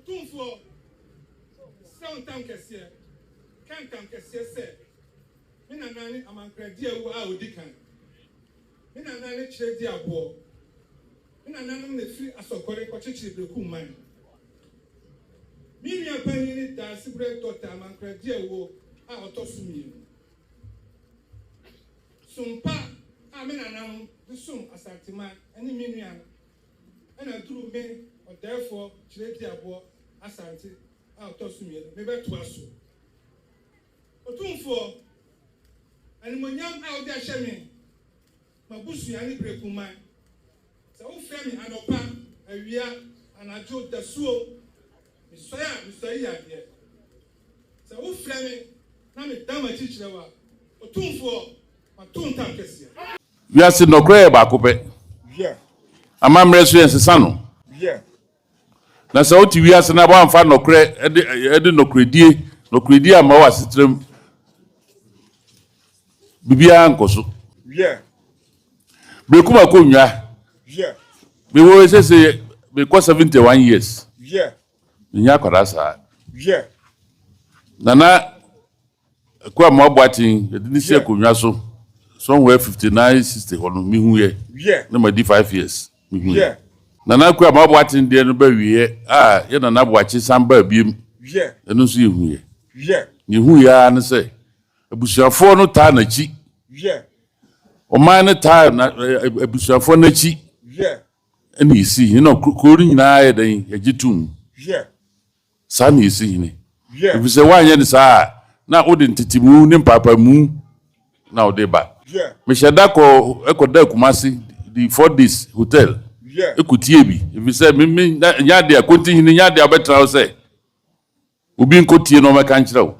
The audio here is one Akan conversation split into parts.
Otumfoɔ, mesrɛ wo ntam kɛseɛ, ka ntam kɛseɛ sɛ, me nana ne Amankradiawu a ɔdi kan, me nana ne Kyerɛdiaboɔ, me nananom na ɛfiri Asɔkɔre kɔkyekyere Berekum man. Me nua panin ne Daasebrɛ Dɔkta Amankradiawuo a ɔtɔ so mmienu. Som pa a me nananom de som Asanteman ne me nua no na aduru me ɔdɛɛfoɔ Kyerɛdiaboɔ Asante a ɔtɔ so mmienu mebɛtoa so. Otumfoɔ, animuonyam a wode ahyɛ me, m'abusua ne Berekumman, sɛ wofrɛ me anɔpa, awia, anadwo, dasuo, mesɔre a mesɔre yi adeɛ. Sɛ wofrɛ me na medan m'akyi kyerɛ wo a, Otumfoɔ, mato ntam kɛseɛ. Wiase nɔkorɛ yɛ baako pɛ. Amammerɛ so yɛnsesa no. Na sɛ wote wiase na woamfa nɔkorɛ de de nɔkorɛdie nɔkorɛdie amma w'asetena mu, biribiara nkɔ so. Berekum akonnwa, mewɔ sese mekɔ 71 years. Menyɛ akwadaa saa. Nana Akua Amoah Boateng, yɛde no si akonnwa so somewhere 59, 60 hɔ no, mehuiɛ. Na madi 5 years, mehuiɛ. Nana Akua Amoah Boateng deɛ no ba wieɛ a, yɛ Nana Boakye san baa biem. Ɛno nso yɛhuiɛ. Deɛ yɛhuiɛ ara ne sɛ, abusuafoɔ no taa n'akyi. Ɔman no taa abusuafoɔ no akyi. Ɛna yɛsi hene na kuro no nyinaa yɛ dɛn yɛgye tom. Saa na yɛsi hene. Ɛfiri sɛ woanyɛ no saa a, na wode ntetemu ne mpaapaemu na wode ba. Mehyɛ da kɔ kɔdaa Kumasi di 4 days hotel kɔtie bi. Ɛfiri sɛ me me nyɛ adeɛ a Kontihene nyɛ adeɛ a wobɛtena hɔ sɛ obi nkɔtie na ɔmmɛka nkyerɛ wo.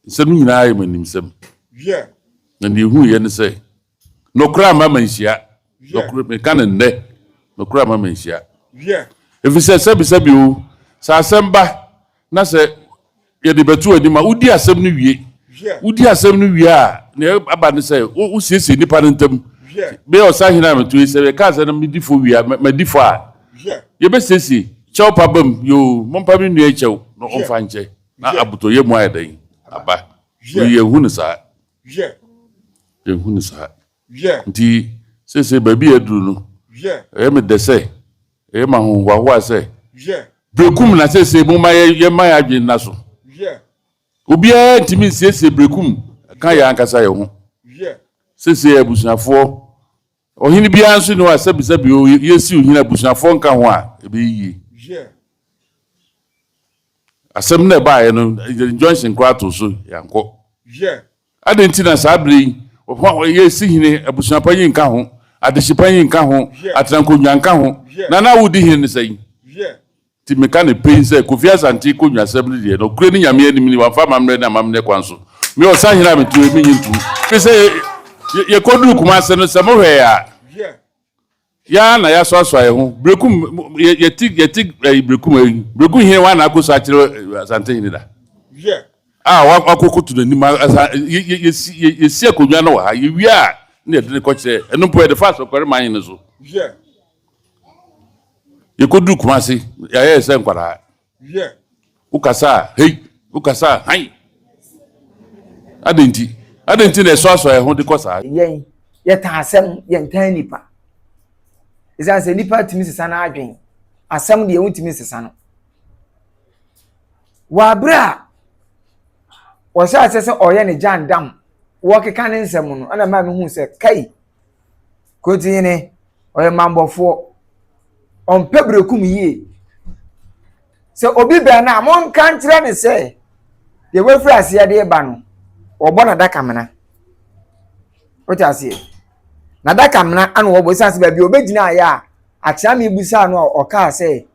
Nsɛm no nyinaa yɛ m'animsɛm. Na deɛ ɛhuiɛ ne sɛ Nokorɛ amma manhyia. Nokorɛ, meka no nnɛ, nokorɛ amma manhyia. Ɛfiri sɛ, sɛbisɛbi o, sɛ asɛm ba na sɛ yɛde bɛto w'anim a, wodi asɛm no wie. Wodi asɛm no wie a, nea ɛba ne sɛ, wosiesie nnipa no ntam. Me ɔsahene a meto yi, sɛ yɛka sɛ na medi fɔ wie a, madi fɔ a, yɛbɛsiesie. Kyɛw pa bam, yoo, mompa me nua yi kyɛw na ɔmfa nkyɛ, na abotɔyam ayɛ dɛn? Aba. Wei yɛnhu no saa. Yɛnhu no saa. Nti seesei baabi a aduru no, ɛyɛ me dɛ sɛ, ɛyɛ me ahohoahoa sɛ, Berekum na seesei momma yɛmma yɛn adwene nna so. Obiara ntumi nsiesie Berekum ka yɛn ankasa yɛn ho. Seesei yɛyɛ abusuafoɔ. Ɔhene biara nso nni hɔ a sɛbisɛbi o, yɛsi ohene a abusuafoɔ nka ho a, ɛbɛyɛ yie. Asɛm no a ɛbaeɛ no, injunction koraa too so, yɛankɔ. Adɛn nti na saa berɛ yi, yɛresi hene, abusua panyin nka ho, adehye panyin nka ho, atenankonnwa nka ho, na na wodi hene no sɛn? Nti meka no pen sɛ, Kofi Asante konnwasɛm no deɛ, nɔkorɛ ne Nyame anim ni, wamfa amammerɛ ne amammerɛ kwan so. Me ɔsahene a mete hɔ yi, mennye ntom. Ɛfiri sɛ yɛkɔduruu Kumase no, sɛ mohwɛɛ a, Yɛn ara na yɛasoasoa yɛn ho. Berekum, yɛte, yɛte ɛyi Berekum ɛyi. Berekum hene wa na akɔsu akyerɛ Asante hene da. A wakɔkoto n'anim asa yɛsi yɛsi akonnwa no wɔ ha. Yɛwie a na yɛde no kɔkyerɛ. Ɛno mpo yɛde fa asɔkɔre man hene so. Yɛkɔduru Kumase, yɛayɛ sɛ nkwadaa. Wokasa a, hei! Wokasa a, han! Adɛn nti? Adɛn nti na ɛsoasoa yɛn ho de kɔ saa? Yɛn, yɛtaa asɛm, yɛntaa nnipa. Ɛsiane sɛ nnipa tumi sesa n'adwene, asɛm deɛ wontumi nsesa no. Wɔ abere a wɔhyɛ aseɛ sɛ ɔyɛ ne gyandam, wɔkeka ne nsɛm no, ɛna maa mehu sɛ kai, Kontihene, ɔyɛ mammɔfoɔ. Ɔmpɛ berekum yie. Sɛ obi bɛn no a, monka nkyerɛ no sɛ deɛ wafiri aseɛ de reba no, wɔbɔ n'adakamena. Wote aseɛ? N'adakamena ana wɔbɔ ɛsiane sɛ baabi a ɔbɛgyina ayɛ a, akyea bisaa no a ɔkaa sɛ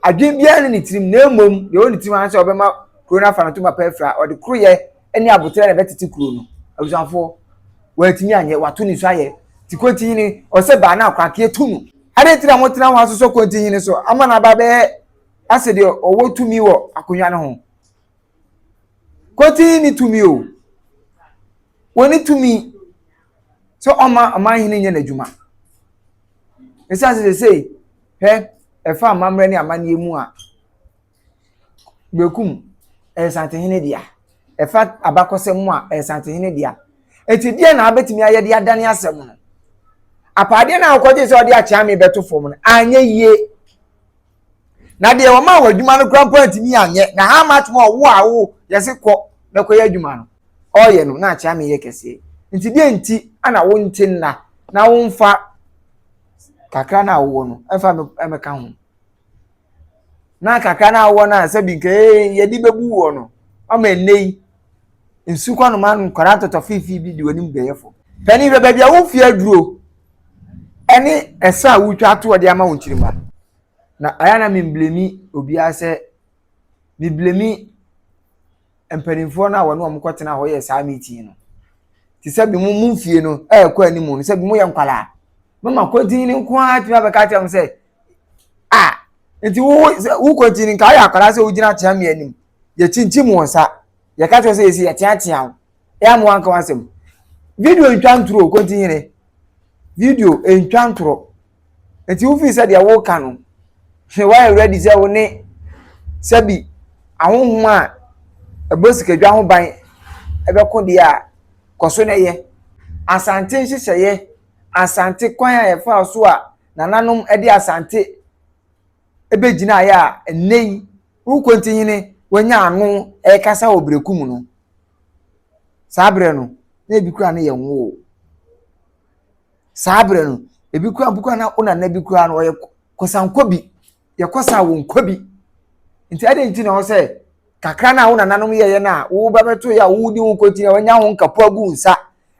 Adwene biara nni ne tirim, na mmom deɛ ɛwɔ ne tirim ara sɛ ɔbɛma kuro no afa no ntoma pa afira. Ɔde koroyɛ ne aboterɛ na ɛbɛtete kuro no. Abusuafoɔ, wɔatumi anyɛ, wɔato ne su ayɛ. Nti Kontihene, ɔsɛ baa no akora nka yɛtu no. Adɛn nti na motena hɔ asosɔ Kontihene so ama no aba abɛyɛ asɛ deɛ ɔwɔ tumi wɔ akonnwa no ho? Kontihene nni tumi o. Wɔnni tumi sɛ ɔma ɔmanhene nyɛ n'adwuma. Ɛsiane sɛ seesei, hwɛ, ɛfa amammerɛ ne amanneɛ mu a, Berekum, ɛyɛ Santehene dea. Ɛfa abakɔsɛm mu a, ɛyɛ Santehene dea. Eti deɛ na abɛtumi ayɛ de adane asɛm no? Apaadeɛ no a wokɔgye sɛ ɔde akyeame bɛto fam no, anyɛ yie. Na deɛ wɔma wɔ adwuma no kora mpo antumi anyɛ. Na how much more wo a wo yɛse kɔ na kɔyɛ adwuma no, ɔyɛ no na akyeame yɛ kɛseɛ. Nti deɛ nti ana wonte nna na womfa kakra no a wowɔ no ɛmfa ɛmɛka ho. Na kakra no a wowɔ no a sɛbi nka ee yɛde bɛbu wɔ no ama ɛnnɛ yi nsu kwanoma nkwadaa ntɔtɔ fiifii bi de w'anim bɛyɛ fo. Panin hwɛ baabi a wo mfeɛ aduro ɛne ɛsɛ a wotwa ato ɔde ama wo nkyirimma. Na ayɛ na memblemi obiara sɛ meblemi mpanimfoɔ no a wɔne wɔn kɔtena hɔ yɛ saa meeting no. Te sɛ bi mo mo mfie no ɛrekɔ anim no sɛ bi mo yɛ nkwadaa. Mama kɔntin no nko ara tumi abɛka kyerɛ mo sɛ a nti wo wo kɔntin nka ayɛ akwadaa sɛ wogyina kyea me anim yɛkyinkyim wɔn nsa yɛka kyerɛ sɛ yɛsi yɛteatea wo ɛyɛ ama wanka w'asɛm video ntwa ntoro kɔntin hene video ntwa ntoro nti wofii sɛ deɛ woka no woayɛ ready sɛ wo ne sɛbi ahonhom a ɛbɔ sikadwa ho ban ɛbɛko deɛ a kɔ so na ɛyɛ asante nhyehyɛeɛ asante kwan a yɛfaa so a nananom de Asante bɛgyinaeɛ a ɛnnɛ yi wo Kontihene wanya ano ɛrekasa wɔ berɛku mu no, saa berɛ no na ebi kura no yɛ nwoo. Saa berɛ no ebi kura mpo kura na wo nana bi kura no ɔyɛ kɔsankɔ bi, yɛkɔsa wɔ nkɔ bi. Nti adɛn nti na ɔwɔ sɛ kakra no a wo nananom yɛeɛ no a woba bɛto yɛ a wodi wo nkɔntin a wanya ho nkapo agu wo nsa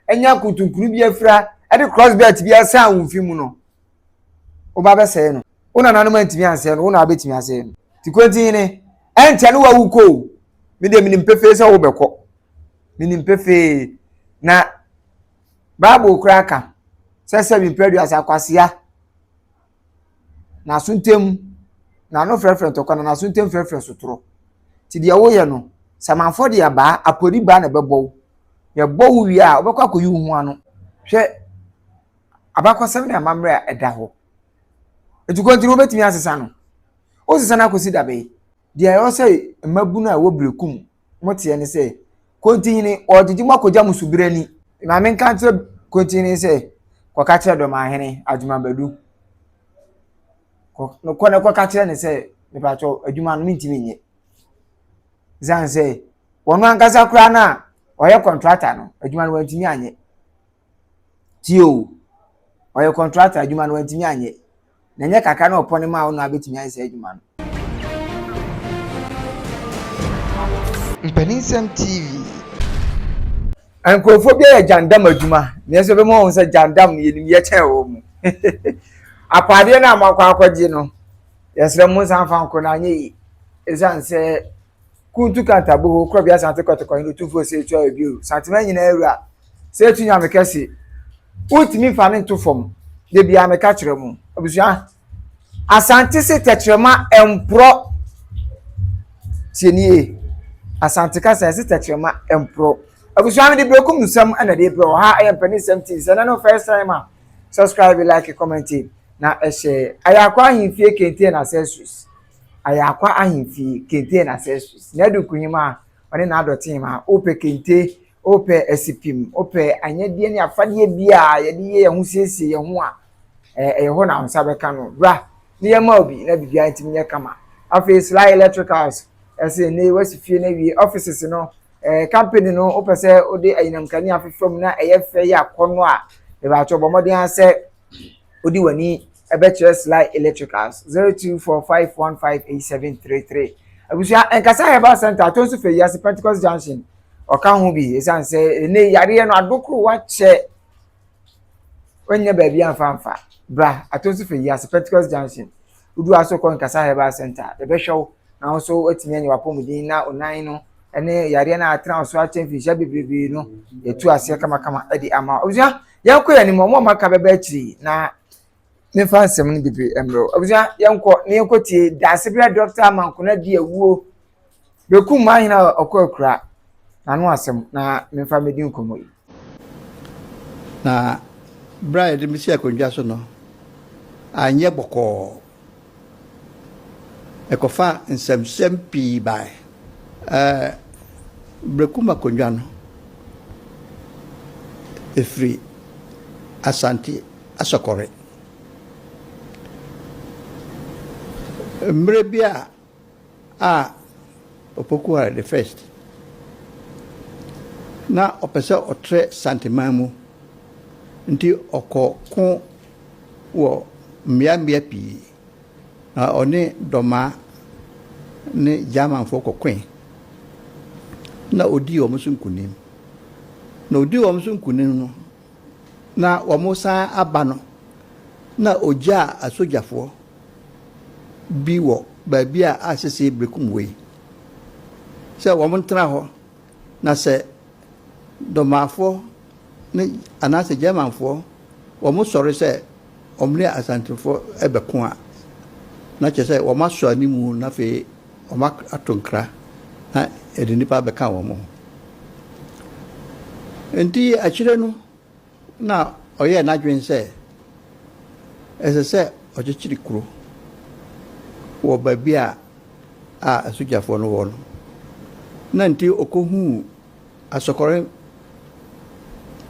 anya nkontonkunu bi afira de cross belt bi asan wo mfe mu no woba bɛsɛe no wo nananom antumi ansɛe no wo na wabɛtumi asɛe no nti kwantin ne ɛnkyɛ ne wawu kɔ o me deɛ menim pefee sɛ wobɛkɔ menim pefee na bible koraa ka sɛ sɛ mempɛ aduasa kwasea n'aso ntam, n'ano frɛfrɛ ntɔkwa na n'aso ntam frɛfrɛ sotorɔ. Nti deɛ woyɛ no, samanfoɔ de abaa, apori baa na ɛbɛbɔ wo. Yɛbɔ wo wie a, wobɛkɔ akɔyi wo ho ano. Hwɛ abakɔsɛm ne amammerɛ a ɛda hɔ. Nti kɔntini wobɛtumi asesa no. Wosesa no akɔsi da bɛyi. Deɛ ɛwɔ sɛ mmabunu a ɛwɔ Berekum moteɛ ne sɛ, Kontihene, wɔregyegye mo akɔgya mo subere ani. Ma menka nkyerɛ Kontihene sɛ, kɔka kyerɛ Dɔmahene, Agyeman Badu. Kɔ kɔ na kɔka kyerɛ no sɛ, mepakyɛw, adwuma no mentumi nyɛ. Esiane sɛ wɔn ankasa koraa no a ɔyɛ kɔntrata no, adwuma no wantumi anyɛ. Tie o, ɔyɛ kɔntrata adwuma no wantumi anyɛ. Na ɛnyɛ kakra na ɔpɔne maa wo na abɛtumi ayɛ saa adwuma no. Mpaninsɛm TV. Nkurɔfoɔ bi ayɛ gyandam adwuma, nanso ɛbɛma wɔn sɛ gyandam no yɛnim yɛ kyɛn wɔn mu. Apaadeɛ no a moakɔ akɔgye no, yɛsrɛ mo nsan fa nkɔ no anyɛ yie. Ɛsiane sɛ Kuntu Kantaboho, Korɔbea Asante Kɔtɔkɔ Hene Otumfoɔ Osei Tuah Ebio, Santema nyinaa wura, Sɛ etu Nyame kɛse, wontumi mfa no nto fam. Da biara meka kyerɛ mo. Abusua, Asante se tɛkyerɛma mporɔ. Tie nie. Asante kasa ɛse tɛkyerɛma mporɔ. Abusua mede berekum nsɛm na ɛde brɛ wɔ ha ɛyɛ mpanin nsɛm TV. Sɛ ɛnɛ no first time a, subscribe, like, comment na ɛhyɛ. Ayakwa Ahemfie Kente and Accessories. Ayakwa Ahemfie Kente and Accessories. Na ɛdu Nkuhima ɔne n'adɔtema wopɛ kente Wopɛ asipim, wopɛ anyadeɛ ne afadeɛ bi a yɛde yɛ yɛn ho siesie yɛn ho a, ɛyɛ hɔ na wo nsa bɛka no. Bra ne yɛma wo bi na biribiara ntumi nyɛ kama. Afei Sly Electricals, ɛsɛ ne wasi fie no awie, offices no, ɛɛ company no, wopɛ sɛ wode anyinam kanea fefa mu na ɛyɛ fɛ yɛ akɔnnɔ a, mebakyɛ bɔ mmɔden ara sɛ wode w'ani ɛbɛkyerɛ Sly Electricals 0245158733. Abusua, Nkasa Herbal Center, Atonsu Fɛ Yiase, Pentecost Junction. ɔka ho bi ɛsiane sɛ ɛnɛ yareɛ no adokoro wakyɛ wanya baabi amfa mfa bra atonso fɛ yi ase Pentecost Junction wodu aso kɔ Nkasa Herbal Center yɛbɛhwɛ wo na wo nso watumi anya wapɔmuden na onan no ɛne yareɛ no a atena wo so akyɛ mfinhyia bebrebe no yɛtu aseɛ kamakama de ama abusua yɛnkɔ yɛn anim ɔmo a maka bɛbɛ akyiri na memfa nsɛm no bebree mmerɛ abusua yɛnkɔ na yɛnkɔ tie Daasebrɛ Dɔkta Amankona di awuo Bekum m'ahene a ɔkɔ akura n'ano asɛm na memfa mmedi nkɔmmɔ yi. Na berɛ a yɛde me sii akonnwa so no, anyɛ bɔkɔɔ. Ɛkɔfaa nsɛmnsɛm pii bae. Ɛɛ, Berekum akonnwa no, ɛfiri Asante Asɔkɔre. Mmerɛ bi a a Opoku Ware the First na ɔpɛ sɛ ɔtrɛ Santeman mu nti ɔkɔ ko wɔ mmeammea pii na ɔne Dɔmaa ne Germanfoɔ kɔkoe na ɔdii wɔn so nkunim. Na ɔdii wɔn so nkunim no, na wɔsan aba no, na ɔgyaa asogyafoɔ bi wɔ baabi a asese Berekum wɔ yi, sɛ wɔntena hɔ, na sɛ Dɔmaafoɔ ne anaasɛ Germanfoɔ wɔsɔre sɛ wɔn ne Asantefoɔ bɛko a, na kyerɛ sɛ wɔasɔ animu na afei wɔato nkra na yɛde nnipa abɛka wɔn ho. Enti akyire no, na ɔyɛɛ n'adwene sɛ ɛsɛ sɛ ɔkyekyere kuro wɔ baabi a a asogyafoɔ no wɔ no. Na nti ɔkɔhuu Asɔkɔre,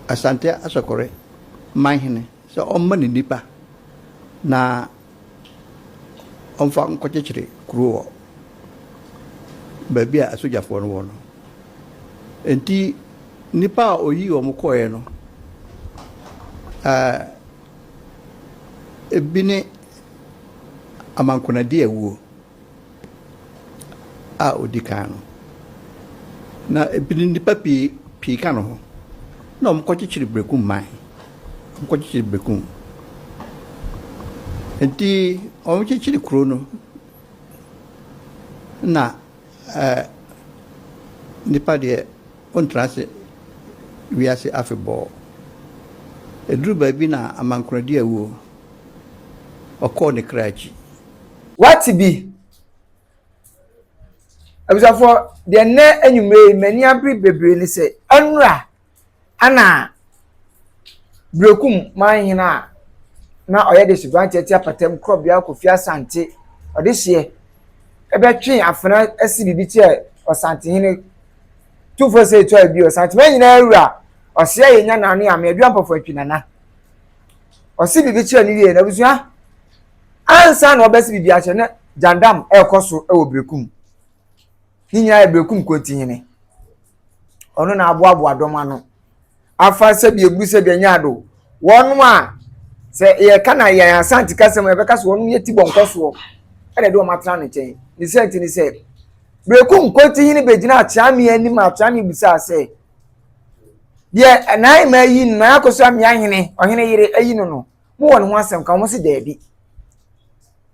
Asante Asɔkɔre manhene sɛ ɔmma ne nnipa na ɔmfa nkɔkyekyere kuro wɔ baabi a asogyafoɔ no wɔ no. Enti nnipa a ɔyii wɔn kɔeɛ no, ɛɛ, ebi ne Amankonadi awuo. a odi kan no, na ebinom nnipa pii pii ka ne ho na wɔkɔkyekyere Berekum man. Wɔkɔkyekyere Berekum. Nti wɔkyekyere kuro no na ɛɛ nipa deɛ ɔntena ase wiase afebɔɔ. Ɛduru baabi na amankoradi awuo, ɔkɔɔ ne kra akyi. Wate bi? Abusuafoɔ, deɛ nnɛ anwummerɛ yi m'ani abere bebree ne sɛ, ɛnora ana Berekum manhene a na ɔyɛ de Sobranteɛ te apatam korɔbea Kofi Asante ɔdehyeɛ ɛbɛtwe afena asi biribi kyerɛ Ɔsantehene Tumfoɔ sɛ etu ayɛ bi Ɔsanteman nyinaa wura ɔsea yɛ nya naano ame adua mpɔfo atwi nana ɔse biribi kyerɛ no wie na abusua Ansa na ɔbɛsi biribi akyerɛ na gyandam ɛrekɔ so wɔ Berekum. Ne nyinaa yɛ Berekum Kontihene. Ɔno na aboaboa dɔm ano. Afa sɛbi eburu sɛbi ɛnyɛ ado. Wɔn a sɛ yɛka na yɛn Asante kasa mu yɛbɛka sɛ wɔn yɛ ti bɔnkɔsoɔ ɛna ɛde wɔn atena ne nkyɛn. Ne sɛ nti ne sɛ Berekum Kontihene bɛgyina Akyeame anim a Akyeame bisaa sɛ deɛ nan ma ayi no nan akɔso amea hene ɔhene yere ayi no no mowɔ ne ho asɛm ka? Wɔn se daabi.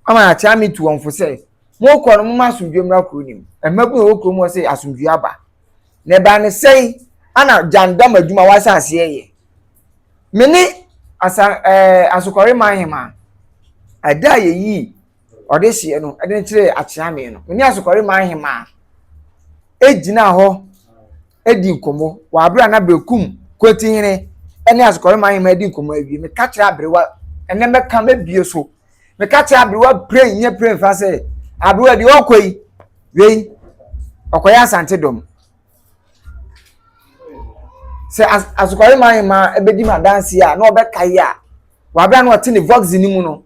Ama Akyeame tu wɔn fo sɛ, mokɔ no momma asomdwoe mmra kuro no mu. Mmabunu a ɛwɔ kurom hɔ se asomdwoe aba. Na ɛbaa ne sɛn ana gyandam adwuma wɔahyɛ aseɛ yɛ. Me ne asa ɛɛ asokɔre man hema ɛda a yɛyii ɔde hyeɛ no ɛde no kyerɛɛ Akyeame no, me ne asokɔre man hema gyinaa hɔ di nkɔmmɔ wɔ abere a na Berekum Kwantihene ne Asokɔrema Ahemmaa di nkɔmmɔ awie. Meka kyerɛ aberewa, ɛnɛ mɛka mɛbie so. Meka kyerɛ aberewa pray nyɛ pray mfa sɛ aberewa deɛ ɔkɔ yi wei ɔkɔyɛ asante dɔm. Sɛ Asokɔrema Ahemmaa bɛdi mu adanseɛ a na ɔbɛka yi a wɔ abere a na ɔte ne vox no mu no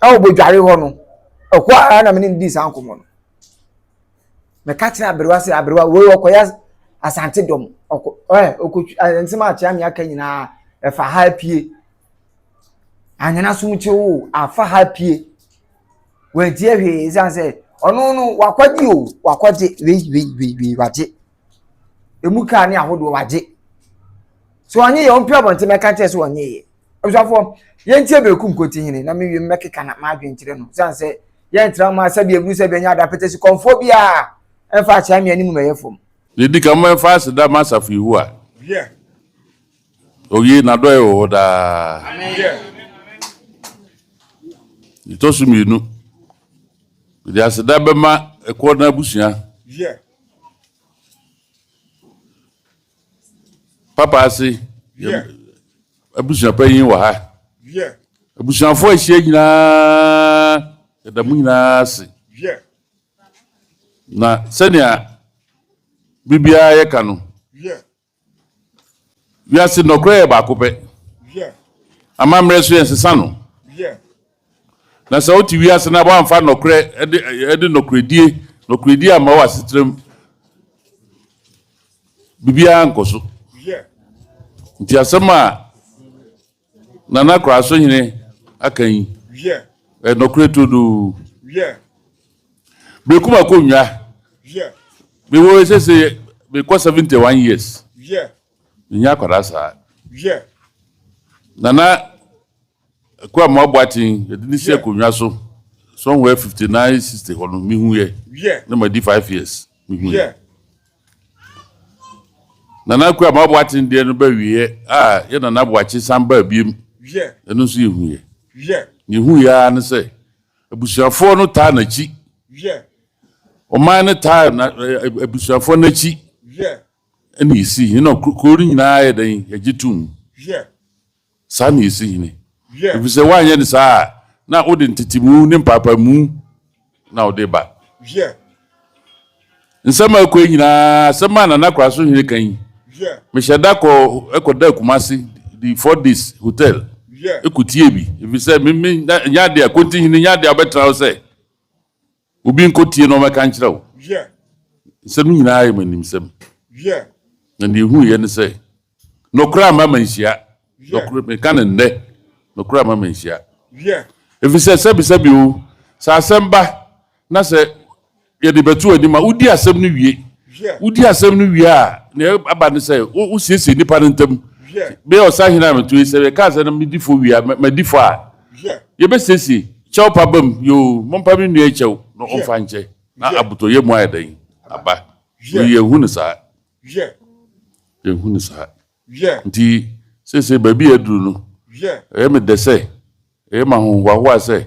ɛwɔ bodware hɔ no ɛhɔ ara na mene no dii saa nkɔmmɔ no. Meka kyerɛ aberewa sɛ aberewa wei ɔkɔyɛ asante dɔm ɔkɔ ɛ ɔkɔ nsɛm a kyea aka nyinaa ɛfa ha pie anyina som kye wo afa ha pie wɔntie hwee ɛsiane sɛ ɔno no wakɔgye o wakɔgye wei wei wei wei wagye emu kaa ne ahodoɔ wagye so ɔnye yɛ ɔmpɛ abɔnten mɛka kyerɛ sɛ ɔnye yɛ abusuafoɔ yɛntie bereku nkontihene na mewie mɛkeka na m'adwene kyerɛ no sane sɛ yɛntra ma sɛbi eburu sɛbi ɛnyɛ ada pɛtɛ si kɔnfoɔ biara ɛmfa akyea me anim mɛyɛ fam. Deɛ ɛdi kan, momfa aseda mma asafo Yehowa. Oye, n'adɔeɛ wɔ hɔ daa. Deɛ ɛtɔ so mmienu, mede aseda bɛma ɛkoɔ no abusua. Papa ase, abusua panyin wɔ ha. Abusuafoɔ a ahyia nyinaa, yɛda mo nyinaa ase. Na sɛnea biribiara yɛka no, wiase nɔkorɛ yɛ baako pɛ. Amammerɛ so yɛnsesa no. Na sɛ wote wiase na woamfa nɔkorɛ de de nɔkorɛdie nɔkorɛdie amma wɔ asetenam, biribiara nkɔ so. Nti asɛm a Nana Korasohene aka yi, ɛyɛ nɔkorɛ turodoo. Berekum akonnwa, mewɔ yi sese mekɔ 71 years. Menyɛ akwadaa saa. Nana Akuamoah Boateng, yɛde ne si akonnwa so somewhere 59, 60 hɔ no, mehu yɛ. Na madi 5 years, mehu yɛ. Nana Akua Amoah Boateng deɛ no ba wieɛ a, yɛ Nana Boakye san baa biem. Ɛno nso yɛhu yɛ. Nea yɛhu yɛ ara ne sɛ, abusuafoɔ no taa n'akyi. Ɔman no taa abusuafoɔ no akyi. Ɛna yɛsi hene na kuro no nyinaa yɛ dɛn yɛgye tom. Saa na yɛsi hene. Ɛfiri sɛ woanyɛ no saa a, na wode ntetemu ne mpaapaemu na wode ba. Nsɛm a ɛkɔ yi nyinaa, asɛm a Nana Koraso hene ka yi, mehyɛ da kɔ ɛkɔda Kumasi di 4 days hotel ɛkɔtie bi. Ɛfiri sɛ me me nyɛ adeɛ a Konti hene nyɛ adeɛ a wobɛtena hɔ sɛ Obi nkɔtie na ɔmmɛka nkyerɛ wo. Nsɛm no nyinaa yɛ m'animsɛm. Na deɛ ɛhuiɛ ne sɛ, nokorɛ amma manhyia. Nokorɛ, meka no nnɛ, nokorɛ amma manhyia. Ɛfiri sɛ, sɛbisɛbi o, sɛ asɛm ba na sɛ yɛde bɛto w'anim a, wodi asɛm no wie. Wodi asɛm no wie a, nea ɛba ne sɛ, wosiesie nnipa no ntam. Bɛyɛ ɔsahene a meto yi, sɛ yɛkaa sɛ na medi fɔ wie a, madi fɔ a, Yɛbɛsiesie. Kyɛw pa bam, yoo, mompa me nua yi kyɛw na ɔmfa nkyɛ, na abotɔyam ayɛ dɛn? Aba. Wei yɛnhu no saa. Yɛnhu no saa. Nti seesei baabi a aduru no, ɛyɛ me dɛ sɛ, ɛyɛ me ahohoahoa sɛ,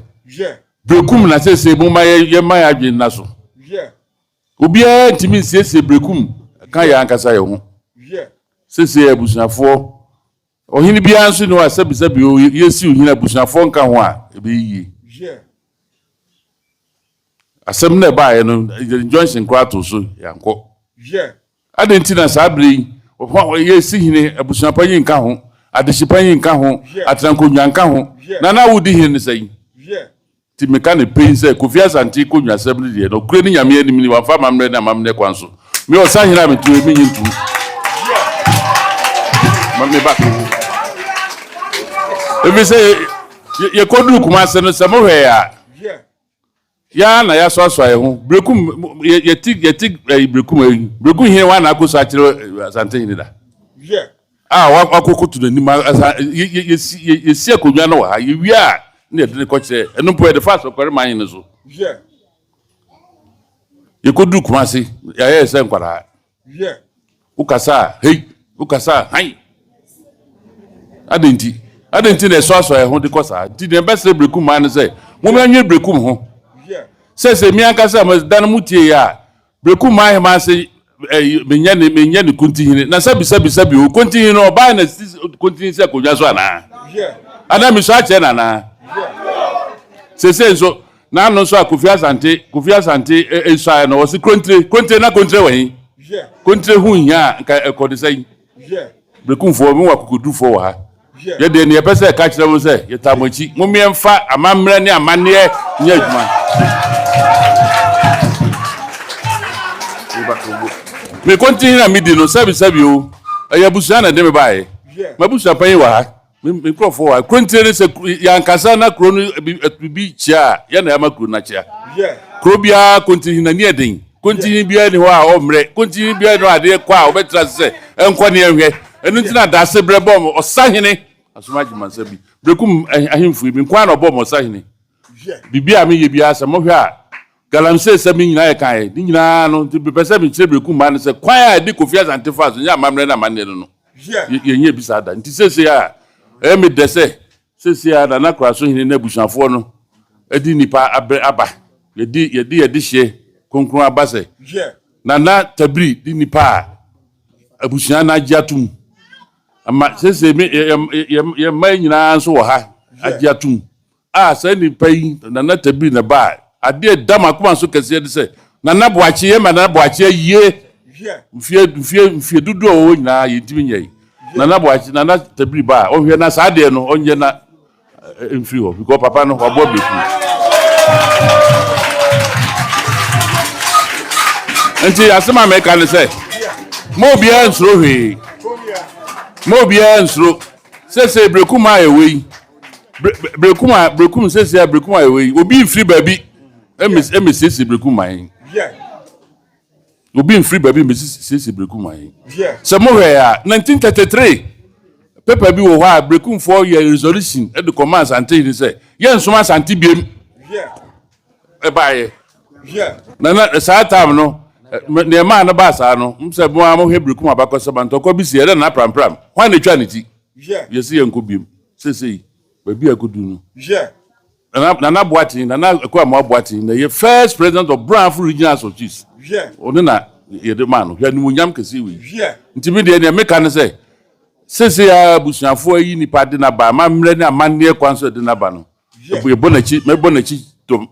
Berekum na seesei momma yɛmma yɛn adwene nna so. Obiara ntumi nsiesie Berekum ka yɛn ankasa yɛn ho. Seesei abusuafoɔ Ɔhene biara nso nni hɔ a sɛbisɛbi o, yɛsi ohene a abusuafoɔ nka ho a, ɛbɛyɛ yie. Asɛm no a ɛbaeɛ no, injunction koraa too so, yɛankɔ. Adɛn nti na saa berɛ yi, yɛsi hene, abusuapanyin nka ho, adehyepanyin nka ho, atenankonnwa nka ho, na na wodi hene no sɛn? Nti meka no pen sɛ Kofi Asante konnwasɛm no deɛ, nɔkorɛ ne Nyame anim ni, wamfa amammerɛ ne amammerɛ kwan so. Me ɔsahene a meto yi, mennye ntom. Ma me ba. Ɛfiri sɛ yɛkɔduru Kumase no, sɛ mohwɛɛ a, yɛa na yɛasoasoa yɛn ho. Berekum, yɛte, yɛte ɛyi Berekum ɛyi. Berekum hene wa na akɔsu akyerɛ Asante hene da. A wakɔkoto n'anim asa yɛsi yɛsi akonnwa no wɔ ha yɛwie a na yɛde no kɔkyerɛ ɛno mpo yɛde fa asɔkɔre man no so yɛkɔduru Kumase yɛayɛ sɛ nkwadaa wokasa a hei wokasa a han adɛn nti adɛn nti na ɛsoasoa yɛn ho de kɔ saa nti deɛ ɛbɛsrɛ Berekum man no sɛ mommɛnwe Berekum ho sɛ sɛ mi ankasa da no mu tie yɛ a Berekum ahemmaa se ɛyi menyɛ ne menyɛ ne kontihene na sɛbi sɛbi sɛbi o kontihene no ɔbaa na si kontihene si akonnwa so anaa anaa mesɔ akyerɛ no anaa sese nso n'ano nso a Kofi Asante Kofi Asante nsuaeɛ no ɔsi kontire kontire na kontire wɔ he kontire ho hia a nka ɛkɔ de sɛn. Berekumfoɔ, mowɔ akokodurufoɔ wɔ ha. Yɛ deɛ, nea yɛpɛ sɛ yɛka kyerɛ mo sɛ, yɛtaa mo akyi. Mommyɛmfa amammerɛ ne amanneɛ nyɛ adwuma. Me kontinhene a medi no, sɛbisɛbi o, ɛyɛ abusua na ɛde me baeɛ. M'abusua panyin wɔ ha, me nkurɔfoɔ wɔ ha. Kurontire no, sɛ yɛankasa na kuro no biribi kyea a, yɛn na yɛama kuro no akyea. Kuro biara kontinhene n'ani yɛ den. Kontinhene biara nni hɔ a ɔmmrɛ. Kontinhene biara nni hɔ a adeɛ kɔ a ɔbɛtena ase sɛ ɛnkɔ ne ɛnhwɛ. Ɛno nti na Dase berɛ bɔɔ me ɔsahene Asom Agyemansa bi. Berekum ahemfo yi, me nko ara na ɔbɔɔ me ɔsahene. Biribi a meyɛ biara sɛ mohwɛ a, galamsey sɛm yi nyinaa yɛkaeɛ. Ne nyinaa no, nti mepɛ sɛ mekyerɛ Berekum mmaa no sɛ kwan a ɛde Kofi Asante faa so nyɛ amammerɛ ne amanneɛ no no, yɛnyɛɛ bi saa da. Nti seesei a ɛyɛ me dɛ sɛ Seesei ara Nana Koraso Hene ne abusuafoɔ no de nnipa abrɛ aba. Yɛde yɛde yɛn dehyeɛ kronkron aba sɛ Nana Tabiri de nnipa a abusua no agye atom ama. Seesei me yɛ yɛ yɛn mma yi nyinaa nso wɔ ha agye atom a saa nnipa yi Nana Tabiri na ɛbaa. Adeɛ a ɛda m'akoma so kɛseɛ ne sɛ, Nana Boakye, yɛma Nana Boakye ayie. Mfie, mfie, mfie dodoɔ a ɔwɔ nyinaa yɛntumi nyɛe. Nana Boakye, Nana Tabiri ba a, ɔnhwɛ na saa adeɛ no, ɔnyɛ na mfiri hɔ because papa no waboa beku. Nti asɛm a mɛka ne sɛ, ma obiara nsuro hwee. Ma obiara nsuro. Sese berekum a ɛwɔ yi, berekum a berekum sese a berekum a ɛwɔ yi, obi mfiri baabi ɛmɛsiesie berekum man. Obi mfiri baabi mbɛsiesie Berekum man. Sɛ mohwɛ a, 1933 paper bi wɔ hɔ a Berekumfoɔ yɛ resolution de kɔmaa Asante hene sɛ yɛnsom Asante biem. Ɛbaeɛ. Na na saa time no, nea ɛmaa no baa saa no, m sɛ mo a mohwɛ Berekum abakɔsɛm a, ntɔkwa bi si ɛdɛ na prampram. Hwan na etwaa ne ti? Yɛsi yɛnkɔ biem. Seesei, baabi a ɛkɔdu no. Nana Nana Boateng, Nana Akuamoah Boateng na ɛyɛ first president of Brong Regional House of Chiefs. Ɔno na yɛde maa no. Hwɛ animuonyam kɛseɛ wei. Nti me deɛ nea meka ne sɛ, seesei ara abusuafoɔ ayi nipa de no aba, amammerɛ ne amanneɛ kwan so de no aba no, yɛbɔ n'akyi, mɛbɔ n'akyi dɔm.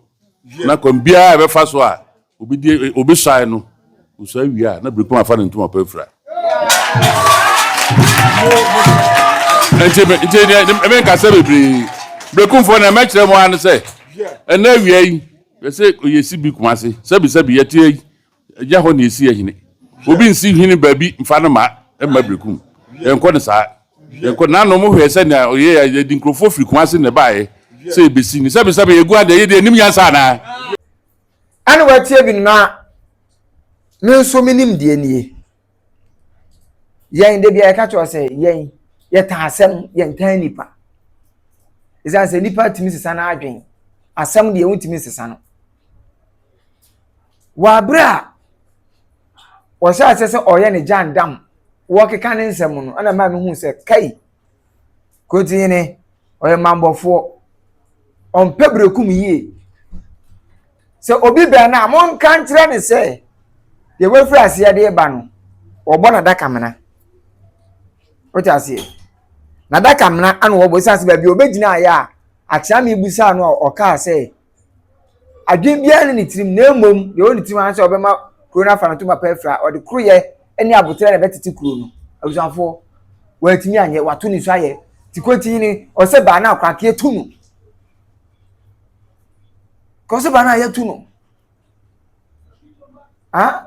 Na kwan biara a ɛbɛfa so a Obi die obi suae no, osuae wie a na birikum afa ne ntoma pa afira. Nti nti deɛ me nkasa bebree. Berekumfoɔ na mɛkyerɛ mo ara ne sɛ ɛnna awia yi yɛsɛ yɛsi bi Kumase sɛbi sɛbi yɛte yi ɛnyɛ hɔ na yɛsi yɛ hene. Obi nsi hene baabi mfa no ma ɛmma Berekum. Yɛnkɔ no saa. Yɛnkɔ nanom hwɛ sɛnea ɔyɛ yɛde nkurɔfoɔ firi Kumase na ɛbaeɛ sɛ yɛbɛsi ne sɛbi sɛbi yɛgu adeɛ yɛde anim nyansa anaa. Ɛna watie bi no na me nso me nimdeɛ nie. Yɛn da bi a yɛka kyerɛ sɛ yɛn yɛtaa asɛm yɛntaa nipa. Ɛsiane sɛ nipa tumi sesa n'adwen asɛm deɛ wontumi nsesa no. Wɔ abere a wɔhyɛ aseɛ sɛ ɔyɛ ne gyandam wɔkeka ne nsɛm no ɛna maa mehu sɛ kai Kotihene ɔyɛ mammɔfoɔ ɔmpɛ berekum yie sɛ obi bɛn no a monka nkyerɛ ne sɛ deɛ wafiri aseɛ de ba no wɔbɔ n'adakamena wote aseɛ n'adakamena ana wɔbɔ ɛsiane sɛ baabi a ɔbɛgyina ayɛ a akyea me busaa no a ɔkaa sɛ Adwene biara nni ne tirim, na mmom deɛ ɛwɔ ne tirim ara sɛ ɔbɛma kuro no afa no ntoma pa afira. Ɔde koroyɛ ne aboterɛ na ɛbɛtete kuro no. Abusuafoɔ, wɔantumi anyɛ, wɔato ne nsu ayɛ. Ti kwanti ni, ɔsɛ baa no akora nka yɛtu no. Ka ɔsɛ baa no a yɛtu no. Ha?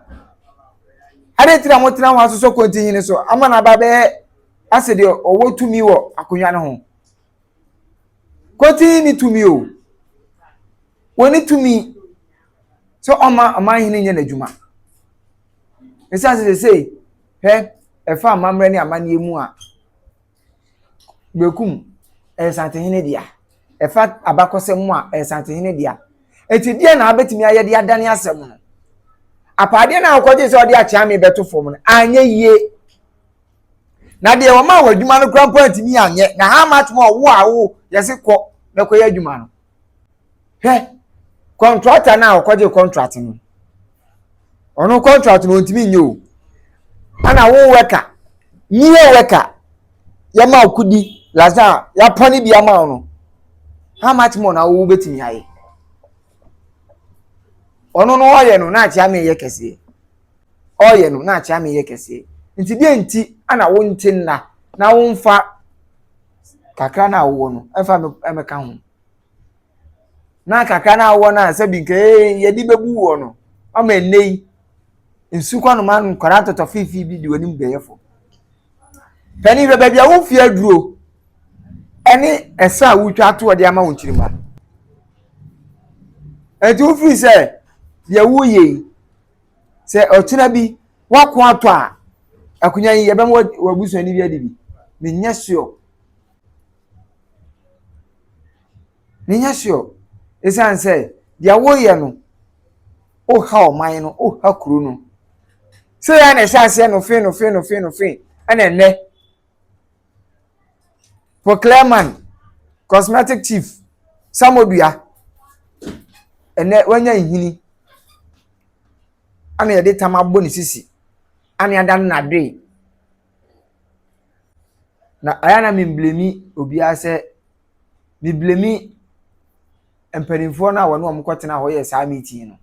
Adɛn nti na motena ho asosɔ kwanti hene so ama no aba bɛyɛ asɛ deɛ ɔwɔ tumi wɔ akonnwa no ho? Kwanti ni tumi o. Wɔne tumi sɛ ɔma ɔman hene nyɛ n'adwuma. Ɛsiane sɛ sesei hwɛ ɛfa amammerɛ ne amanneɛ mu a Bekum ɛyɛ Santehene dea. Ɛfa abakɔsɛm mu a ɛyɛ Santehene dea. Eti deɛ na abɛtumi ayɛ de adane asɛm no. Apaadeɛ no a wɔkɔgye sɛ ɔde akyeame bɛto fam no anyɛ yie. Na deɛ wɔma wɔ adwuma no kora mpo antumi anyɛ. Na how much more wo a wo yɛse kɔ na kɔyɛ adwuma no. Hwɛ kɔntrata no a ɔkɔgye kɔntrat no ɔno kɔntrat no ɔntumi nyɛ o ɛna wo wɛka nyɛ wɛka yɛma wo kudi lasa yɛapɔne bi ama wo no how much more na wo bɛtumi ayɛ ɔno no ɔyɛ no na akyea meyɛ kɛseɛ ɔyɛ no na akyea meyɛ kɛseɛ nti deɛ nti ana wonte nna na womfa kakra no a wowɔ no ɛmfa mɛka ho na kakra no a wowɔ no a sɛbi nka ee yɛde bɛbu wɔ no ama ɛnnɛ yi nsu kɔnoma nkwadaa tɔtɔ fiifii bi di w'anim bɛyɛ fo panin hwɛ baabi a wofie aduro ɛne ɛsɛ a wotwa ato ɔde ama wo nkyirima ɛnti wofiri sɛ deɛ woyɛ yi sɛ ɔkyena bi woako atɔ a akonnwa yi yɛbɛma w'abusuani bi adi bi menyɛ sure Menyɛ sure. Esiane sɛ deɛ woyɛ no, woha ɔman no, woha kuro no. Sɛ yɛ na ɛhyɛ aseɛ no fe no fe no fe no fe ɛna ɛnɛ. Proclairman, cosmetic chief, Samodua, ɛnɛ wanya nhini. Ana yɛde tam abɔ ne sisi. Ana yɛada no n'adoe. Na ɛyɛ a na memblemi obiara sɛ meblemi. mpanimfoɔ no a wɔne wɔn kɔtena hɔ yɛ saa meeting no.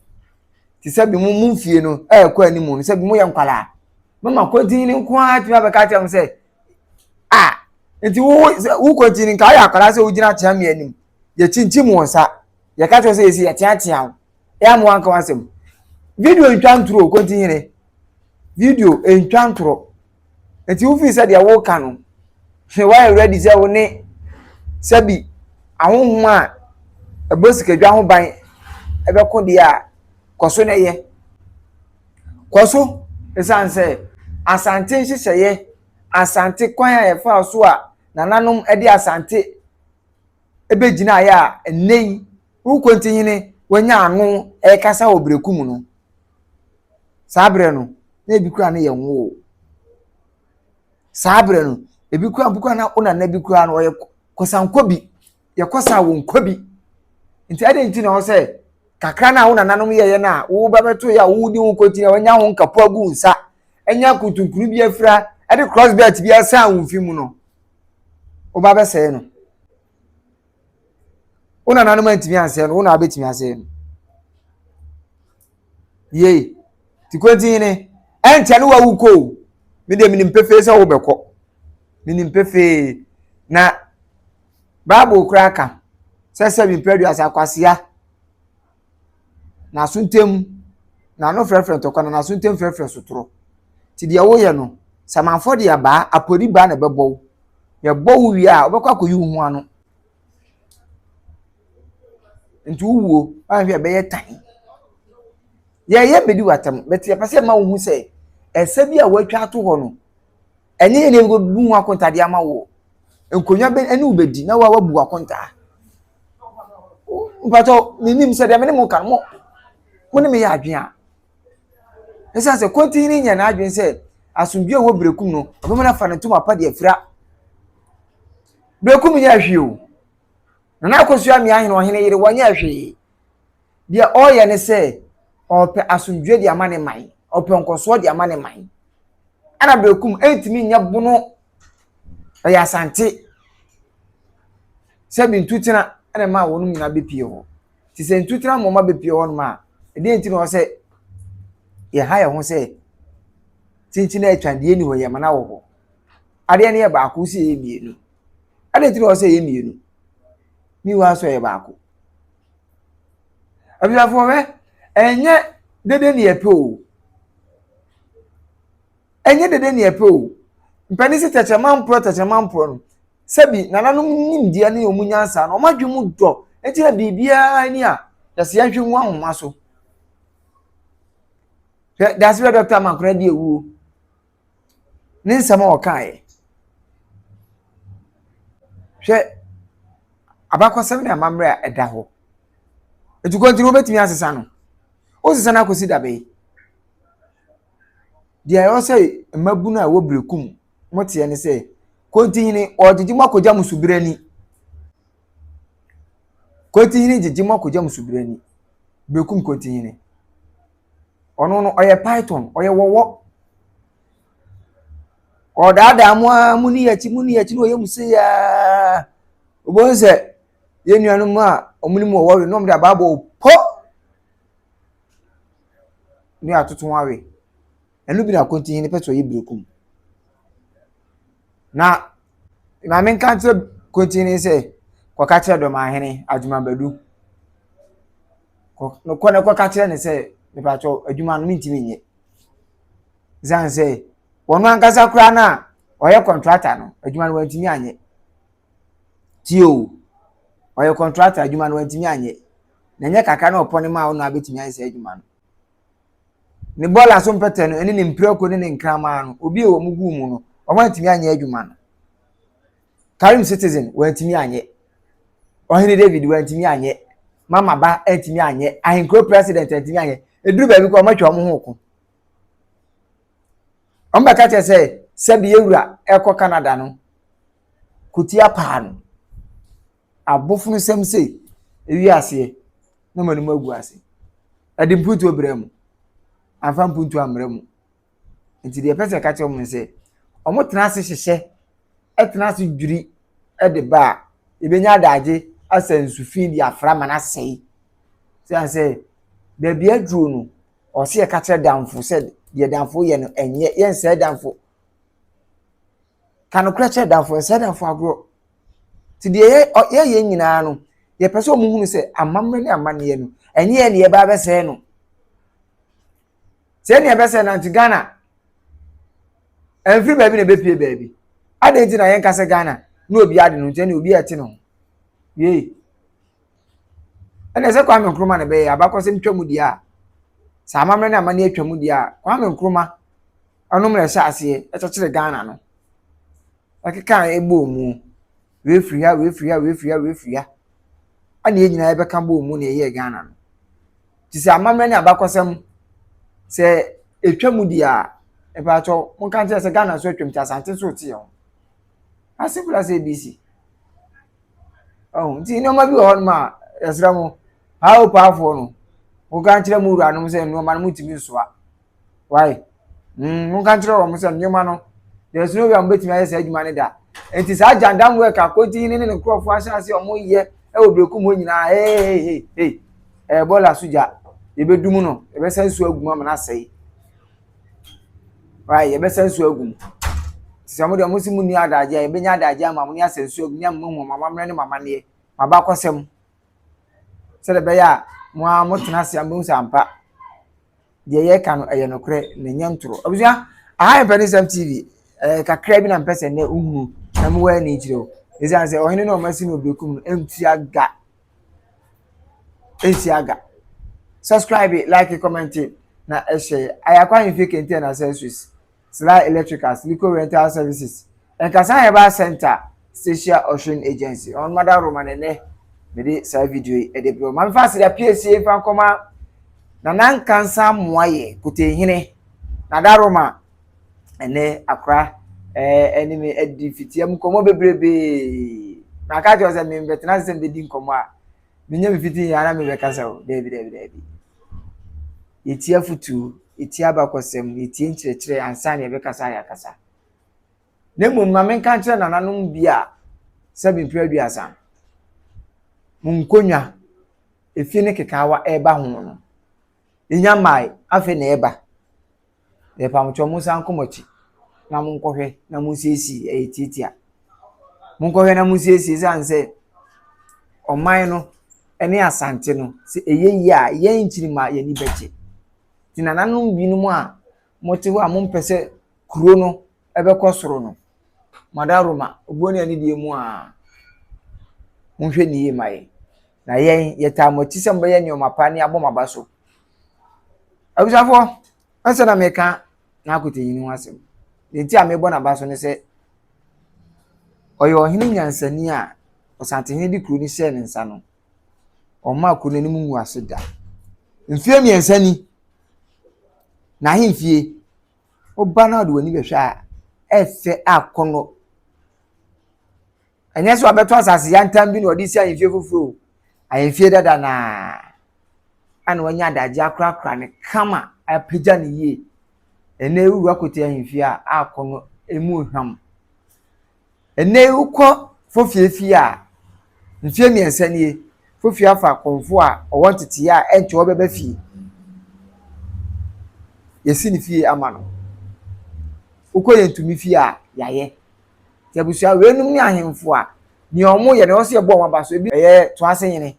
Te sɛ bi mo mo mfie no ɛrekɔ anim no, sɛ bi mo yɛ nkwadaa. Mama kɔntini no nko ara tumi abɛka akyerɛ mo sɛ, a nti wo wo kɔntini nka woyɛ akwadaa sɛ wogyina kyea anim. Yɛkyinkyim wɔn nsa. Yɛka kyerɛ sɛ yɛsi yɛteatea wo. Ɛyɛ ama wanka w'asɛm. Video ntwa ntoro kɔntini. Video ntwa ntoro. Nti wofii sɛ deɛ woka no, woayɛ ready sɛ wo ne sɛbi ahonhom a ɛbɔ sikadwa ho ban ɛbɛko deɛ a, kɔ so na ɛyɛ. Kɔ so ɛsiane sɛ Asante nhyehyɛeɛ, Asante kwan a yɛfaa so a nananom de Asante bɛgyinaeɛ a ɛnnɛ yi wo Kontihene wanya ano ɛrekasa wɔ berɛku mu no, saa berɛ no na ebi koraa no yɛ nwoo. Saa berɛ no ebi koraa mpo koraa na wo nana bi koraa no ɔyɛ kɔsankɔ bi, yɛkɔsa wɔn kɔ bi. Nti adɛn nti na ɔwɔ sɛ kakra no a wo nananom yɛeɛ no a wo ba bɛto yɛ a wodi wo nkɔntin a wanya ho nkapo agu wo nsa, anya nkontonkunu bi afira, ɛde cross belt bi asan wo mfe mu no, wo ba bɛsɛe no. Wo nananom antumi ansɛe no, wo na wabɛtumi asɛe no. Yei, ti kwantin ne, ɛnkyɛ ne wawu kɔ o. Me deɛ menim pefee sɛ wobɛkɔ. Menim pefee. Na Bible koraa ka sɛ sɛ mprɛ aduasa kwasea n'aso ntam n'ano frɛfrɛ ntɔkwa na n'aso ntam frɛfrɛ sotorɔ. Nti deɛ woyɛ no, samanfoɔ de abaa, apori baa na ɛbɛbɔ wo. Yɛbɔ wo wie a, wobɛkɔ akɔyi wo ho ano. Nti wowuo, woanhwɛ a ɛbɛyɛ tan. Yɛyɛ bɛdi w'atam, but yɛpɛ sɛ yɛma wohu sɛ ɛsɛ bi a wɔatwa ato hɔ no, ɛnyɛ yɛn na yɛbɛbu ho akontadeɛ ama wo. Nkonnwa bɛ ɛne wo bɛdi na wa wabu akontaa. Mpatɔ menim sɛ deɛ me ne mo ka no mo mo ne me yɛ adwene a. Ɛsiane sɛ kontihene nyɛ n'adwene sɛ asomdwoe a ɛwɔ berekum no ɔbɛma no afa ne ntoma pa de afira. Berekum nyɛ hwee o. Nana Akosua Mmea Ahene ɔhene yere wɔnyɛ hwee. Deɛ ɔreyɛ ne sɛ ɔrepɛ asomdwoe de ama ne man, ɔpɛ nkɔsoɔ de ama ne man. Ɛna Berekum ɛntumi nyɛ bono, ɛyɛ Asante. Sɛbi ntutena ɛna ɛma wɔn nyinaa bɛpie hɔ. Nti sɛ ntutena ma wɔn abɛpie hɔ nom a, ɛdeɛ nti na ɔwɔ sɛ yɛha yɛn ho sɛ kyinkyin a atwa deɛ ni hɔ yɛ mana wɔ hɔ. Adeɛ no yɛ baako sɛ yɛ mmienu. Adeɛ nti na ɔwɔ sɛ yɛ mmienu. Mi wɔ aso yɛ baako. Abusuafoɔ hwɛ, ɛnyɛ dede ne yɛpɛ o. Ɛnyɛ dede ne yɛpɛ o. Mpanin sɛ tɛkyerɛma mporɔ tɛkyerɛma mporɔ no, sɛbi nananom nimdeɛ ne wɔn nyansa no, wɔn adwene mu dɔ. Nti na biribiara ni a, yɛsɛ yɛnhwɛ ngu ahoma so. Hwɛ, daase bɛ dɔkta Amankora di awuo. Ne nsɛm a ɔkaeɛ. Hwɛ abakɔsɛm ne amammerɛ a ɛda hɔ. Etukɔ nti no wobɛtumi asesa no. Wosesa no akɔsi da bɛyi. Deɛ ɛwɔ sɛ mmabunu a ɛwɔ berekum moteɛ ne sɛ kontihene ɔgyegye mo akɔgya mo subere ani. Kontihene gyegye mo akɔgya mo subere ani. Berekum kontihene. Ɔno no ɔyɛ python, ɔyɛ wɔwɔ. Ɔdaadaa mo ara mo ni akyi mo ni akyi na ɔyɛ mo sei ara. Wobɛhu sɛ yɛn nuanom a wɔn ne mu wɔwɔ we na wɔde abaa bɔ po ne atoto awe. Ɛno bi na akontihene pɛ sɛ ɔyɛ berekum. Na maame nka nkyerɛ kontihene sɛ kɔka kyerɛ dɔmahene Agyemang-Badu. Kɔ na kɔka kyerɛ no sɛ mepakyɛw adwuma no mentumi nyɛ. Ɛsiane sɛ wɔn ankasa koraa no a ɔyɛ kɔntrata no adwuma no wantumi anyɛ. Tie o, ɔyɛ kɔntrata adwuma no wantumi anyɛ. Na ɛnyɛ kakra na ɔpɔne maa wo na abɛtumi ayɛ saa adwuma no. Ne bɔɔla so mpɛtɛ no ne ne mprako ne ne nkraman no, obi a wɔn guu mu no, wɔn antumi anyɛ adwuma no. Karim Citizen wantumi anyɛ. Ɔhene David wantumi anyɛ. Mama Ba antumi anyɛ. Ahenkuro President antumi anyɛ. Eduru baabi kɔ wɔn atwa wɔn ho ko. Wɔn bɛka kyerɛ sɛ sɛbi ewura ɛkɔ Canada no, kutia paa no. Abofono sɛm sei ewi aseɛ na mo anim agu ase. Ɛde mpuntuo brɛ mu. Amfa mpuntuo ammrɛ mu. Nti deɛ ɛpɛ sɛ ɛka kyerɛ wɔn sɛ, wɔtena ase hyehyɛ, tena ase dwiri de ba a, yɛbɛnya adagye asa nsu fi de afra ma no asɛe. Sɛ sɛ baabi aduro no, ɔsɛ yɛka kyerɛ damfo sɛ deɛ damfo yɛ no ɛnyɛ, yɛnsɛe damfo. Ka nokorɛ kyerɛ damfo, ɛnsɛe damfo agorɔ. Nti deɛ yɛyɛ nyinaa no, yɛpɛ sɛ wɔn hunu sɛ amammerɛ ne amanneɛ no, ɛnyɛ yɛn na yɛba abɛsɛe no. Sɛ ɛne ɛbɛsɛe no nti Ghana ɛmfiri baabi na ɛbɛpie baabi. Adɛn nti na yɛnka sɛ Ghana na obi ade no nti ɛne obi a ɛte ne ho. Yei. Ɛna ɛsɛ Kwame Nkrumah na ɛbɛyɛ abakɔsɛm twa mu deɛ a, sɛ amammerɛ ne amanneɛ atwa mu deɛ a, Kwame Nkrumah ɔnom na ɛhyɛ aseɛ ɛkyekyere Ghana no. Ɛkeka ɛbɔɔ mu. Wei firi ha, wei firi ha, wei firi ha, wei firi ha. Ɛna yɛn nyinaa yɛbɛka bɔɔ mu na ɛyɛɛ Ghana no. Nti sɛ amammerɛ ne abakɔsɛm sɛ ɛtwa mu deɛ a, ɛpaakyɛw monka nkyerɛ sɛ Ghana nso atwam nti Asante nso rete yɛn ho. As simple as ABC. Oh, nti nneɛma bi wɔ hɔnom a yɛsrɛ mo, paa o paafoɔ no, monka nkyerɛ mo wuranom sɛ nneɛma no montumi nsoa. Why? Monka nkyerɛ wɔn sɛ nneɛma no, there's no way a mobɛtumi ayɛ saa adwuma no da. Nti saa gyandam work akontihene ne ne nkurɔfoɔ ahyɛ ase a wɔyɛ wɔ berekum hɔ nyinaa, hey, hey, hey, hey, ɛyɛ bɔɔla so gya, yɛbɛdum no, yɛbɛsa nsuo agu mu ama no asɛe. Why? Yɛbɛsa nsuo agu mu. Sɛ mo deɛ mo si mo nni adagye a, yɛbɛnya adagye ama mo ne asa nsuo agu mu ne ama mo ahu mo amammerɛ ne mo amanneɛ, mo abakɔsɛm. Sɛdeɛ ɛbɛyɛ a mo ara motena ase a mobɛhu sɛ ampa deɛ yɛreka no ɛyɛ nokorɛ na ɛnyɛ ntorɔ. Abusua, aha yɛ Mpanisɛm TV. Ɛɛ kakra bi na mpɛ sɛ nnɛ wohunu na mowɔ ani kyerɛ o. Ɛsiane sɛ ɔhene no a wɔasi no obekum no ɛntua ga. Ɛntua ga. Subscribe, like, comment na ɛhyɛ. Ayakwa Ahemfie Kente and Accessories, Sly Electricals, Lico Rental Services, Nkasa Herbal Center, Stacia Ushering Agency. Ɔno mada Roma na ɛnɛ mede saa video yi ɛde brɛ. Maame fa aseda piesie mfa nkɔma Nana Nkansa Mmoayɛ Kotehene Nada Roma ɛnɛ akora ɛne me adi fitia mu nkɔmmɔ bebrebee. Maka kyerɛ sɛ membɛtena ase sɛ mebɛdi nkɔmmɔ a menyɛ me fiti yɛ ana mebɛkasa o. Daabi daabi daabi. Yɛtie afotuo, yɛtie abakɔsɛm, yɛtie nkyerɛkyerɛ ansa na yɛbɛkasa a yɛakasa. Na mmom ma menka nkyerɛ nananom bi a sɛbi mfeɛ 30, mo nkonnwa, efie ne kekaawa ɛreba ho no, yɛnya mmae, afei na ɛreba. Yɛpamokyɛw monsan nkɔ mo akyi na monkɔhwɛ na monsiesie, ɛyɛ tiatia. Monkɔhwɛ na monsiesie esiane sɛ ɔman no ne Asante no, sɛ ɛyɛ yie a, yɛn nkyirimma yɛn ani bɛgye. Nti nananom binom a mote hɔ a mompɛ sɛ kuro no ɛbɛkɔ soro no, Madaroma, obuo ne anidie mu a, monhwɛ ne yie ma yɛn. Na yɛn, yɛtaa mo akyi sɛ mobɛyɛ nneɛma pa ne abɔ mo aba so. Abusuafoɔ, ansa na meka n'akotanyin ho asɛm, deɛ nti a mebɔ n'aba so ne sɛ, ɔyɛ ɔhene nyansani a Ɔsantehene de kuro no hyɛɛ ne nsa no, ɔmmaa kuro no anim ngu ase da. Mfeɛ 3 ni, n'ahemfie, woba na wode w'ani bɛhwɛ a, ɛfɛ akɔnnɔ. Ɛnyɛ sɛ wabɛtɔ asase yantam bi na ɔde si ahemfie foforɔ o. Ahemfie dada naa ana wanya adagye akorakora no kama apagya no yie. Ɛnɛ wowura kote ahemfie a akɔnnɔ emu hwam. Ɛnɛ yi wokɔ Fofie fie a, mfeɛ 3 nie, Fofie afa kɔmfo a ɔwɔ nteteeɛ a ɛnkyɛ ɔbɛba fie. Yɛsi ne fie ama no. Wokɔ Yɛntumi fie a, yɛayɛ. Nti abusua weinom ne ahemfo a nea wɔyɛ no ɛwɔ sɛ yɛbɔ wɔn aba so. Ebi ɛyɛ Toasehene.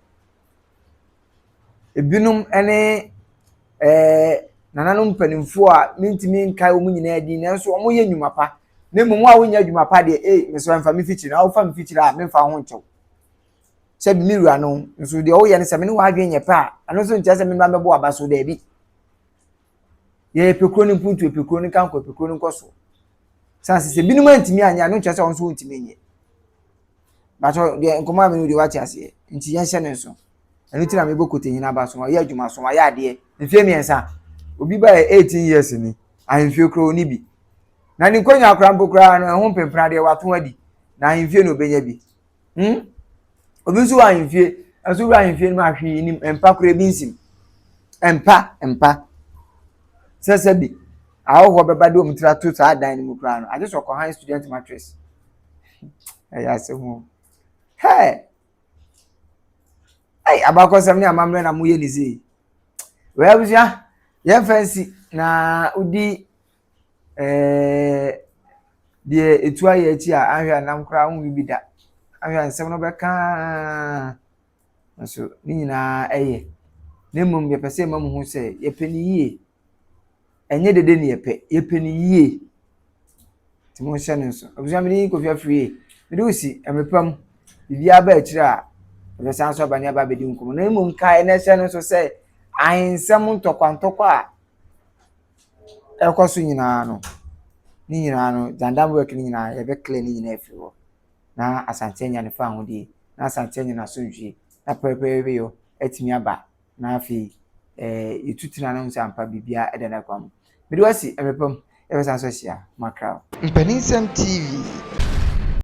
Ebinom ne ɛɛ nananom mpanimfoɔ a mentumi nkae wɔn nyinaa din nanso wɔyɛ nnwuma pa. Na mmom wo a wonyɛ adwuma pa deɛ, ee mesrɛ mfa me fikyiri na wofa me fikyiri a memfa wo ho nkyɛw. Sɛ me wura no nso deɛ woyɛ no sɛ me ne w'adwene nyɛ pɛ a, ɛno nso nkyerɛ sɛ memma mɛbɔ w'aba so daabi. Yɛyɛ pɛ kuro no mpuntuo, pɛ kuro no nkankɔ, pɛ kuro no nkɔsoɔ. San sɛ binom antumi anyɛ a, ɛno nkyerɛ sɛ wɔn nso wontumi nyɛ. Batɔ deɛ nkɔmɔ a mene deɛ wate aseɛ nti yɛnhyɛ ne nso. Ɛno ti na mebɔ kotehene aba so, ɔyɛ adwuma so, ɔyɛ adeɛ. Mfeɛ 3, obi ba yɛ 18 years ni, ahemfie koraa ɔni bi. Na ne nkonnwa koraa mpo koraa no, ɛho mpempena deɛ wato adi, na ahemfie na ɔbɛnya bi. Obi nso wɔ ahemfie, nso wura ahemfie no mu ahwee nim, mpa koraa bi nsim. Mpa, mpa. Sɛ sɛ bi, ahɔhoɔ bɛba de wɔn tiri ato saa dan no mu koraa no, agye sɛ ɔkɔhan student mattress. Ɛyɛ asɛm o. Hey! Ei, abakɔsɛm ne amammerɛ na moyɛ ne sei. Wei abusua, yɛmfa nsi na wodi ɛɛ deɛ etu ayɛ akyi a ahwɛ a nam koraa wonwi bi da. Ahwɛ a nsɛm no bɛka nso ne nyinaa ɛyɛ. Na mmom yɛpɛ sɛ yɛma mo hu sɛ yɛpɛ ne yie. Ɛnyɛ dede ne yɛpɛ, yɛpɛ ne yie. Nti monhyɛ no nso. Abusua mede yi Kofi Afriyie. Mede wo si mmerɛ pa mu. Biribiara ba akyire a, yɛbɛsan so aba ne aba abɛdi nkɔmmɔ. Na mmom kae na hyɛ no nso sɛ ahensɛm ntɔkwa ntɔkwa a ɛkɔ so nyinaa no, ne nyinaa no, Jandam work no nyinaa, yɛbɛ clear ne nyinaa afiri hɔ. Na Asante anya ne fahodie, na Asante anya n'asomdwie, na pɛrɛpɛrɛyɔ atumi aba. Na afei, ɛɛ yɛtu tena no nso ampa biribiara ɛda n'akwan mu. Mede wo asi mmerɛ pa mu, yɛbɛsan so ahyia. Makra. Mpaninsɛm TV.